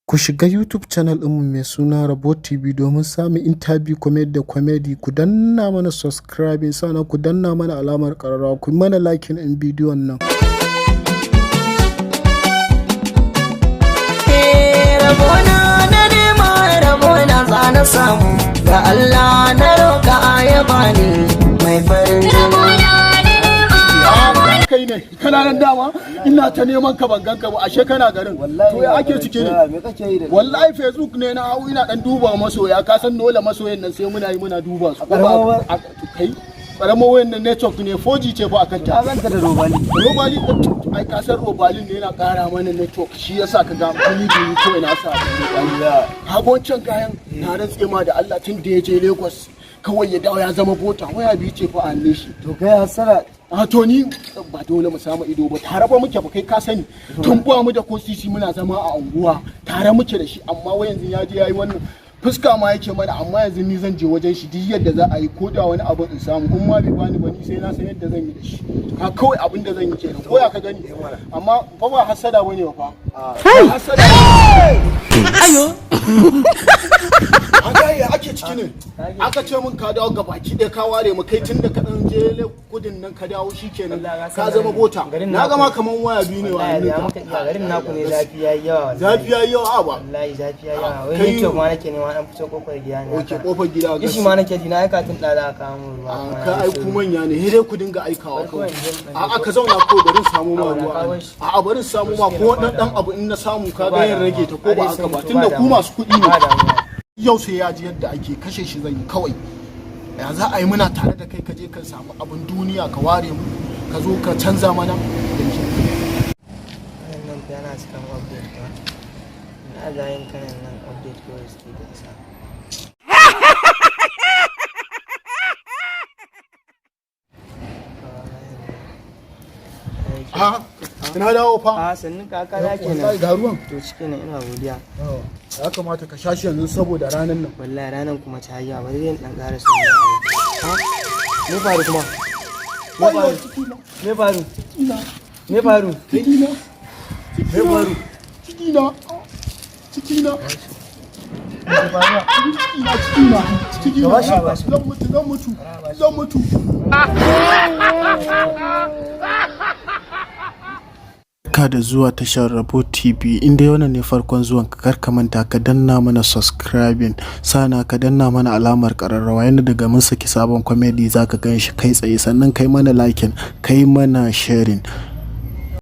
Ku shiga YouTube channel ɗinmu mai suna Rabo TV domin samun interview comedy da comedy. Ku danna mana subscribing, sannan ku danna mana alamar ƙararrawa, ku mana liking ɗin bidiyon nan. Rabona na nema, rabona za na samu, ga Allah na roƙa ya bani mai farin jini. Kai ne kana nan? Dama ina ta neman ka, ban ganka ba, ashe kana garin. To, ya ake ciki ne? Me kake yi da Wallahi Facebook ne na hau, ina dan duba masoya. Ka san dole masoyan nan sai muna yi, muna duba su, ko ba to kai karamar wayan nan network ne, 4G ce fa akan ta. Ka ganta da robali. Robali, ai ka san robalin ne yana kara mana network, shi yasa ka ga kuni biyu kawai na sa robali. Ka ga wancan kayan, na rantse ma da Allah, tun da ya je Lagos kawai ya dawo ya zama bota. Waya biyu ce fa a hannun shi. To kai hasara. A to, ni ba dole mu samu ido ba, tare ba muke ba. Kai ka sani, tun ba mu da ko sisi muna zama a unguwa tare muke da shi, amma wai yanzu ya je yayi wannan fuska ma yake mana. Amma yanzu ni zan je wajen shi, duk yadda za a yi, ko da wani abu in samu. In ma bai bani ba, ni sai na san yadda zan yi da shi. Ka kawai abin da zan yi kenan, ko ya ka gani? Amma fa ba hasada bane ba fa, ba hasada. Ayo, an ya ake ciki ne? Aka ce mun ka dawo gabaki ɗaya, ka ware mu. Kai tun da ka ɗan je kudin nan ka dawo, shikenan ka zama bota. Na gama kaman waya biyu ne wa Wallahi ya hannunka. Muka iya garin naku ne, zafi yayi yawa wallahi. Zafi yayi yawa ba? Wallahi zafi yayi yawa. Wai Kai- network ma nake nema, dan fito kofar gida ne Oke, haka. kofar gida. Kishi ma nake ji, na aika tun da za a kawo mun ruwa A kuma ka na aiku shiru. manya ne, sai dai ku dinga aikawa Bari kawai. kawai in je in A a ka zauna ko bari in samu ma A, ruwa. kawo shi. A a bari in samu ma ko dan dan abu in na samu, ka ga yin rage ta ko ba haka ba, tunda ku damuwa. masu kuɗi ne. Ba damuwa. Yau sai ya ji yadda ake kashe shi zan yi kawai. Ya za a yi muna tare da kai, ka je ka samu abin duniya, ka ware mu, ka zo ka canza mana yanzu? Kanan nan fa yana cikin update ba. Na ga yin kanan nan update kawai suke da isa. Ha, ina dawo fa. A, sannu kaka na Wallahi kenan. ga ruwan. To shikenan, ina godiya. Ya kamata ka sha shi yanzu saboda ranar nan. Wallahi ranan kuma ta yi yawa, bari zan dan ƙara sauri. Ha? Me faru kuma? Me faru? Me faru? Me faru? Cikina. Me faru? Cikina, cikina, cikina, cikina, cikina. Ka bashi, bashi. Zan mutu, zan mutu, zan mutu. Barka da zuwa tashar Rabo TV. Inda wannan ne farkon zuwan ka, kar ka manta ka danna mana subscribing, sana ka danna mana alamar ƙararrawa, yanda daga mun saki sabon comedy zaka gan shi kai tsaye. Sannan kai mana liking, kai mana sharing.